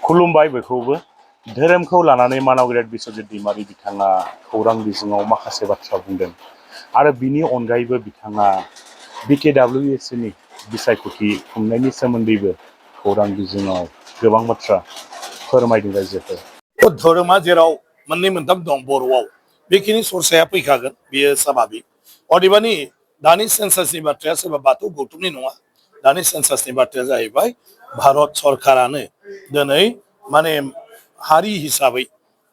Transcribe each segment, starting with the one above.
खुलुमबाय बयखौबो धोरोमखौ लानानै मानाव गेदेर बिस्वजित दैमारि बिथाङा खौरां बिजोङाव माखासे बाथ्रा बुंदों आरो बिनि अनगायैबो बिथाङा BKWSC नि बिसायख'थि खुंनायनि सोमोन्दैबो खौरां बिजोङाव गोबां बाथ्रा फोरमायदों रायजोफोर। धोरोमा जेराव मोननै मोनथाम दं बर'आव बेखिनि सरसाया फैखागोन बेयो स्वाभाबिक। अदेबानि दानि सेन्सासनि बाथ्राया सोरबा बाथौ गौथुमनि नङा। दानि सेन्सासनि बाथ्राया जाहैबाय भारत सरकारानो दिनै माने हारि हिसाबै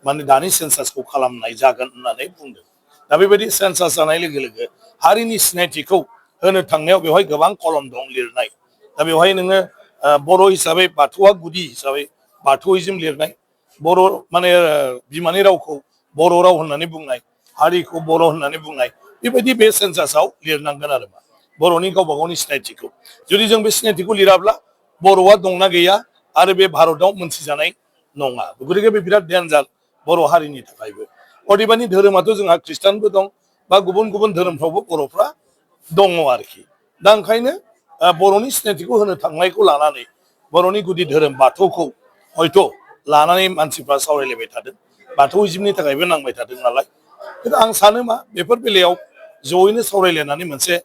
माने दानि सेन्सासखौ खालामनाय जागोन होननानै बुंदों। दा बेबायदि सेन्सास जानाय लोगो लोगो हारिनि सिनायथिखौ होनो थांनायाव बेवहाय गोबां कलम दं लिरनाय। दा बेवहाय नोङो बर' हिसाबै बाथौआ गुदि हिसाबै बाथौइजम लिरनाय, बर' माने बिमानि रावखौ बर' राव होननानै बुंनाय, हारिखौ बर' होननानै बुंनाय, बेबायदि बे सेन्सासाव लिरनांगोन आरो मा बर'नि गावबा गावनि सिनायथिखौ। जुदि जों बे सिनायथिखौ लिराब्ला बर'आ दंना गैया आरो बे भारतआव मोनथिजानाय नङा। गतिके बे बिराद डेन्जार बर' हारिनि थाखायबो। अदेबानि धोरोमाथ' जोंहा ख्रिस्टानबो दं बा गुबुन गुबुन धोरोमफ्रावबो बर'फ्रा दङ आरोखि। दा ओंखायनो बर'नि सिनायथिखौ होनो थांनायखौ लानानै बर'नि गुदि धोरोम बाथौखौ हयथ' लानानै मानसिफ्रा सावरायलायबाय थादों। बाथौइजमनि थाखायबो नांबाय थादों नालाय। खिन्थु आं सानो मा बेफोर बेलायाव जयैनो सावरायलायनानै मोनसे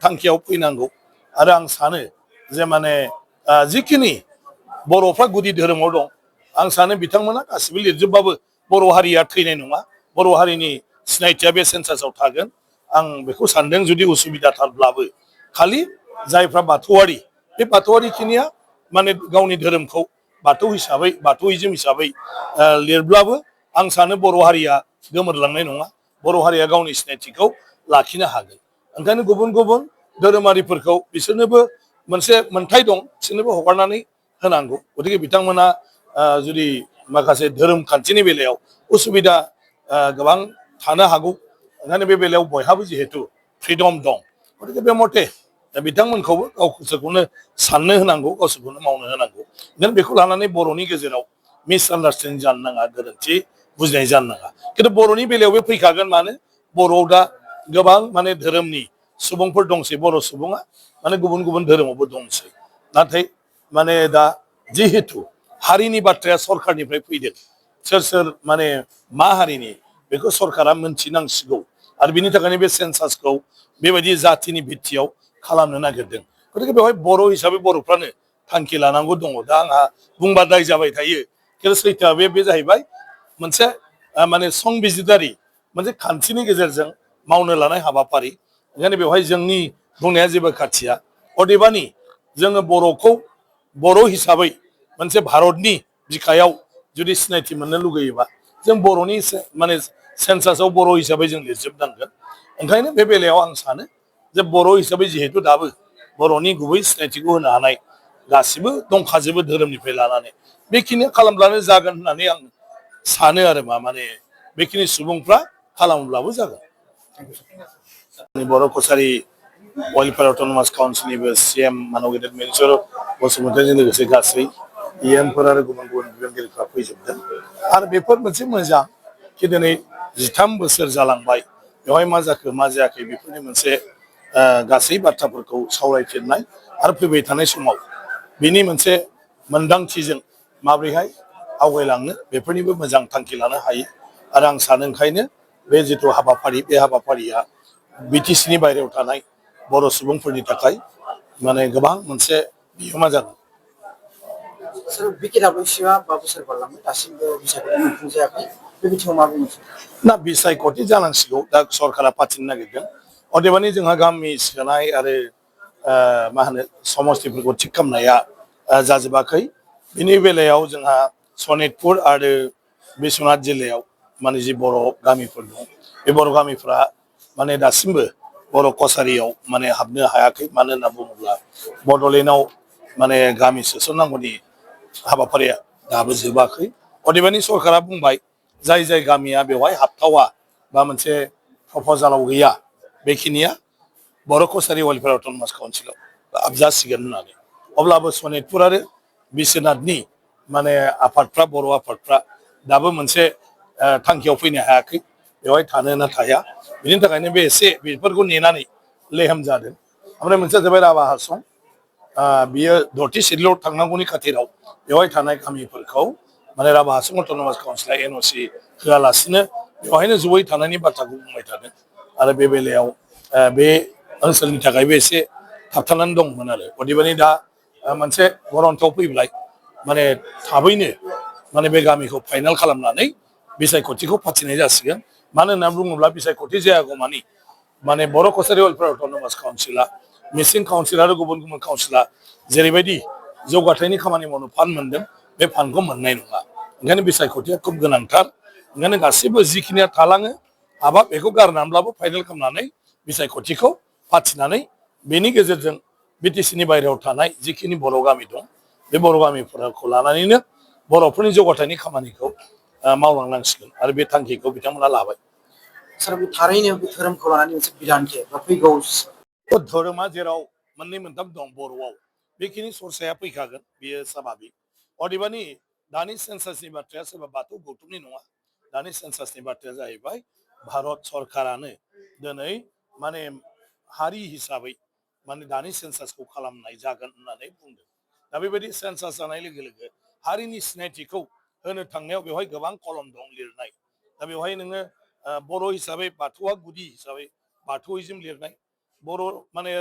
थांखियाव फैनांगौ। आरो आं सानो जे माने जिखिनि बर'फ्रा गुदि धोरोमाव दं, आं सानो बिथांमोना गासिबो लिरजोबबाबो बर' हारिया थैनाय नङा। बर' हारिनि सिनायथिया बे सेन्सासाव थागोन। आं बेखौ सानदों जुदि उसुबिदाथारब्लाबो खालि जायफ्रा बाथौआरि बे बाथौआरि खिनिया माने गावनि धोरोमखौ बाथौ हिसाबै बाथौइजम हिसाबै लिरब्लाबो आं सानो बर' हारिया गोमोरलांनाय नङा। बर' हारिया गावनि सिनायथिखौ लाखिनो हागोन। ओंखायनो गुबुन गुबुन धोरोमारिफोरखौ बिसोरनोबो मोनसे मोनथाय दं, बिसोरनोबो हगारनानै होनांगौ। गतिके बिथांमोना जुदि माखासे धोरोम खान्थिनि बेलायाव उसुबिदा गोबां थानो हागौ। ओंखायनो बे बेलायाव बयहाबो जिहेथु फ्रिदम दं, गतिके बे मथे बिथांमोनखौबो गावसोरखौनो साननो होनांगौ, गावसोरखौनो मावनो होनांगौ। ओंखायनो बेखौ लानानै बर'नि गेजेराव मिसआन्डारस्टेन्डिं जानो नाङा, गोरोन्थि बुजिनाय जानो नाङा। खिन्थु बर'नि बेलायाव बे फैखागोन। मानो बर'आव दा गोबां माने धोरोमनि सुबुंफोर दंसै। बर' सुबुङा माने गुबुन गुबुन धोरोमावबो दंसै। नाथाय माने दा जिहेथु हारिनि बाथ्राया सरखारनिफ्राय फैदों, सोर सोर माने मा हारिनि बेखौ सरकारा मोनथिनांसिगौ। आरो बिनि थाखायनो बे सेन्सासखौ बेबायदि जातिनि भित्तियाव खालामनो नागिरदों। गतिके बेवहाय बर' हिसाबै बर'फ्रानो थांखि लानांगौ दङ। दा आंहा बुंबा दाय जाबाय थायो, खिन्थु सैथोआ बे जाहैबाय मोनसे माने संबिजितारि मोनसे खान्थिनि गेजेरजों मावनो लानाय हाबाफारि। ओंखायनो बेवहाय जोंनि बुंनाया जेबो खाथिया। अदेबानि जोङो बर'खौ बर' हिसाबै मोनसे भारतनि बिखायाव जुदि सिनायथि मोननो लुगैयोबा जों बर'नि माने सेन्सासाव बर' हिसाबै जों लिरजोबनांगोन। ओंखायनो बे बेलायाव आं सानो जे बर' हिसाबै जिहेथु दाबो बर'नि गुबै सिनायथिखौ होनो हानाय गासिबो दंखाजोबो धोरोमनिफ्राय लानानै, बेखिनि खालामब्लानो जागोन होननानै आं सानो आरो माने बेखिनि सुबुंफ्रा खालामब्लाबो जागोन। बर' कसारि वेलफेयार अट'नमास काउन्सिलनिबो CM मानव गेदेर मिन्चर बसुमतारिजों लोगोसे गासै EMफोर आरो गुबुन गुबुन बिबानगिरिफ्रा फैजोबदों। आरो बेफोर मोनसे मोजां कि दिनै 13 बोसोर जालांबाय, बेवहाय मा जाखो मा जायाखै बेफोरनि मोनसे गासै बाथ्राफोरखौ सावरायफिननाय आरो फैबाय थानाय समाव बिनि मोनसे मोनदांथिजों माबोरैहाय आवगायलांनो बेफोरनिबो मोजां थांखि लानो हायो। आरो आं सानो ओंखायनो बे जिथु हाबाफारि बे हाबाफारिया BTCनि बायहेरायाव थानाय बर' सुबुंफोरनि थाखाय माने गोबां मोनसे बिहोमा जागोन। BKWSCआ 5 बोसोर बारलांबाय, दासिमबो बिसायख'थि खुंफुंजायाखै। बे बिथिङाव मा बुंनो सानो? ना बिसायख'थि जानांसिगौ, दा सरकारा फाथिनो नागिरदों। अदेबानि जोंहा गामि सोनाय आरो मा होनो समस्तिफोरखौ थिग खालामनाया जाजोबाखै। बिनि बेलायाव जोंहा सनितपुर आरो बिश्वनाथ जिल्लायाव माने जि बर' गामिफोर दं, बे बर' गामिफ्रा माने दासिमबो बर' कसारियाव माने हाबनो हायाखै। मानो होनना बुङोब्ला बड'लेण्डआव माने गामि सोसननांगौनि हाबाफारिया दाबो जोबाखै। अदेबानि सरकारा बुंबाय जाय जाय गामिया बेवहाय हाबथावा बा मोनसे प्रपजालाव गैया बेखिनिया बर' कसारि वेलफेयार अट'नमास काउन्सिलाव हाबजासिगोन होननानै। अब्लाबो सनितपुर आरो बिश्वनाथनि माने आफादफ्रा बर' आफादफ्रा दाबो मोनसे थांखियाव फैनो हायाखै, बेवहाय थानो ना थाया। बिनि थाखायनो बे एसे बेफोरखौ नेनानै लेहेम जादों। ओमफ्राय मोनसेया जाबाय राभा हासं। बियो दथि सिडलियाव थांनांगौनि खाथिराव बेवहाय थानाय गामिफोरखौ माने राभा हासं अट'नमास काउन्सिला एनअसि होआलासिनो बेवहायनो जयै थानायनि बाथ्राखौ बुंबाय थादों आरो बे बेलायाव बे ओनसोलनि थाखायबो एसे थाबथानानै दंमोन आरो अदेबानि दा मोनसे गरन्थआव फैबाय माने थाबैनो माने बे गामिखौ फाइनाल खालामनानै बिसायख'थिखौ फाथिनाय जासिगोन मानो होनना बुङोब्ला बिसायख'थि जायागौमानि माने बर' कसारि वेलफेयार अट'नमास काउन्सिला मिसिं काउन्सिल आरो गुबुन गुबुन काउन्सिला जेरैबायदि जौगाथायनि खामानि मावनो फान्ड मोनदों बे फान्डखौ मोननाय नङा ओंखायनो बिसायख'थिया खुब गोनांथार ओंखायनो गासैबो जिखिनिया थालाङो हाबाब बेखौ गारनानैब्लाबो फाइनाल खालामनानै बिसायख'थिखौ फाथिनानै बेनि गेजेरजों बिटिसिनि बायहेरायाव थानाय जिखिनि बर' गामि दं बे बर' गामिफोरखौ लानानैनो बर'फोरनि जौगाथायनि खामानिखौ मावलांनांसिगोन आरो बे थांखिखौ बिथांमोना लाबाय सार बे थारैनो बे धोरोमखौ लानानै मोनसे बिधानखे बा फैगौ धोरोमा जेराव मोननै मोनथाम दं बर'आव बेखिनि सरसाया फैखागोन बेयो स्वाभाबिक अदेबानि दानि सेन्सासनि बाथ्राया सोरबा बाथौ गौथुमनि नङा दानि सेन्सासनि बाथ्राया जाहैबाय भारत सरकारानो दिनै माने हारि हिसाबै माने दानि सेन्सासखौ खालामनाय जागोन होननानै बुंदों दा बेबायदि सेन्सास जानाय लोगो लोगो हारिनि सिनायथिखौ होनो थांनायाव बेवहाय गोबां कलम दं लिरनाय दा बेवहाय नोङो बर' हिसाबै बाथौआ गुदि हिसाबै बाथौइजम लिरनाय बर' माने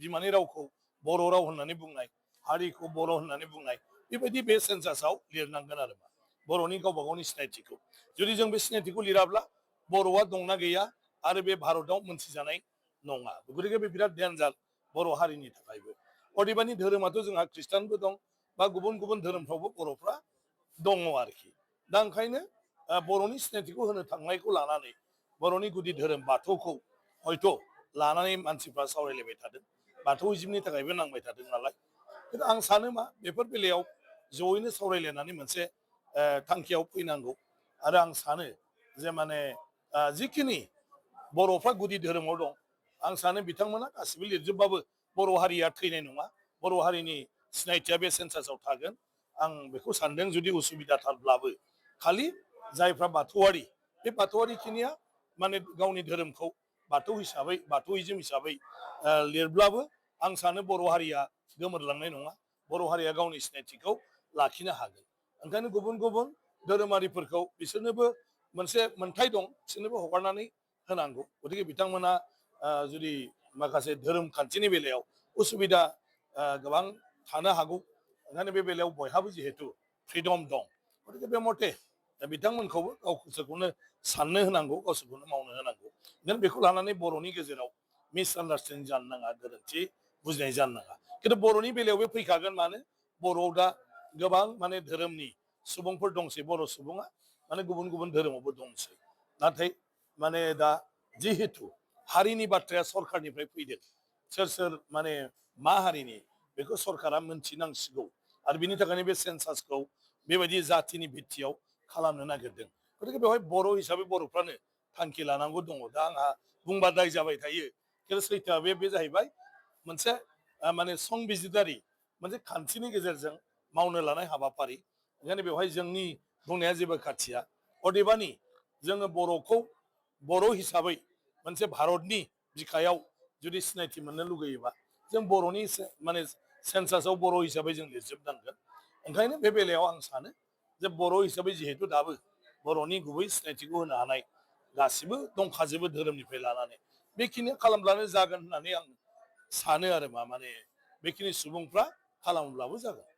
बिमानि रावखौ बर' राव होननानै बुंनाय हारिखौ बर' होननानै बुंनाय बेबायदि बे सेन्सासाव लिरनांगोन आरो बर'नि गावबा गावनि सिनायथिखौ जुदि जों बे सिनायथिखौ लिराब्ला बर'आ दंना गैया आरो बे भारताव मोनथिजानाय नङा गतिके बे बिराद डेन्जार बर' हारिनि थाखायबो अदेबानि धोरोमाथ' जोंहा ख्रिस्टानबो दं बा गुबुन गुबुन धोरोमफ्रावबो बर'फ्रा दङ आरोखि दा ओंखायनो बर'नि सिनायथिखौ होनो थांनायखौ लानानै बर'नि गुदि धोरोम बाथौखौ हयथ' लानानै मानसिफ्रा सावरायलायबाय थादों बाथौइजमनि थाखायबो नांबाय थादों नालाय खिन्थु आं सानो मा बेफोर बेलायाव जयैनो सावरायलायनानै मोनसे थांखियाव फैनांगौ आरो आं सानो जे माने जिखिनि बर'फ्रा गुदि धोरोमाव दं आं सानो बिथांमोना गासिबो लिरजोबबाबो बर' हारिया थैनाय नङा बर' हारिनि सिनायथिया बे सेन्सासाव थागोन आं बेखौ सानदों जुदि उसुबिदाथारब्लाबो खालि जायफ्रा बाथौआरि बे बाथौआरि खिनिया माने गावनि धोरोमखौ बाथौ हिसाबै बाथौइजम हिसाबै लिरब्लाबो आं सानो बर' हारिया गोमोरलांनाय नङा बर' हारिया गावनि सिनायथिखौ लाखिनो हागोन ओंखायनो गुबुन गुबुन धोरोमारिफोरखौ बिसोरनोबो मोनसे मोनथाय दं बिसोरनोबो हगारनानै होनांगौ गतिके बिथांमोना जुदि माखासे धोरोम खान्थिनि बेलायाव उसुबिदा गोबां थानो हागौ ओंखायनो बे बेलायाव बयहाबो जिहेतु फ्रिदम दं गतिके बे मथे बिथांमोनखौबो गावसोरखौनो साननो होनांगौ गावसोरखौनो मावनो होनांगौ ओंखायनो बेखौ लानानै बर'नि गेजेराव मिसआन्डारस्टेन्डिं जानो नाङा गोरोन्थि बुजिनाय जानो नाङा खिन्थु बर'नि बेलायाव बे फैखागोन मानो बर'आव दा गोबां माने धोरोमनि सुबुंफोर दंसै बर' सुबुङा माने गुबुन गुबुन धोरोमावबो दंसै नाथाय माने दा जिहेतु हारिनि बाथ्राया सरखारनिफ्राय फैदों सोर सोर माने मा हारिनि बेखौ सरकारा मोनथिनांसिगौ आरो बिनि थाखायनो बे सेन्सासखौ बेबायदि जातिनि भित्तियाव खालामनो नागिरदों गतिके बेवहाय बर' हिसाबै बर'फ्रानो थांखि लानांगौ दङ दा आंहा बुंबा दाय जाबाय थायो खिन्थु सैथोआ बे जाहैबाय मोनसे माने संबिजितारि मोनसे खान्थिनि गेजेरजों मावनो लानाय हाबाफारि ओंखायनो बेवहाय जोंनि बुंनाया जेबो खाथिया अदेबानि जोङो बर'खौ बर' हिसाबै मोनसे भारतनि बिखायाव जुदि सिनायथि मोननो लुगैयोबा जों बर'नि माने सेन्सासाव बर' हिसाबै जों लिरजोबनांगोन ओंखायनो बे बेलायाव आं सानो जे बर' हिसाबै जिहेतु दाबो बर'नि गुबै सिनायथिखौ होनो हानाय गासिबो दंखाजोबो धोरोमनिफ्राय लानानै बेखिनि खालामब्लानो जागोन होननानै आं सानो आरो माने बेखिनि सुबुंफ्रा खालामब्लाबो जागोन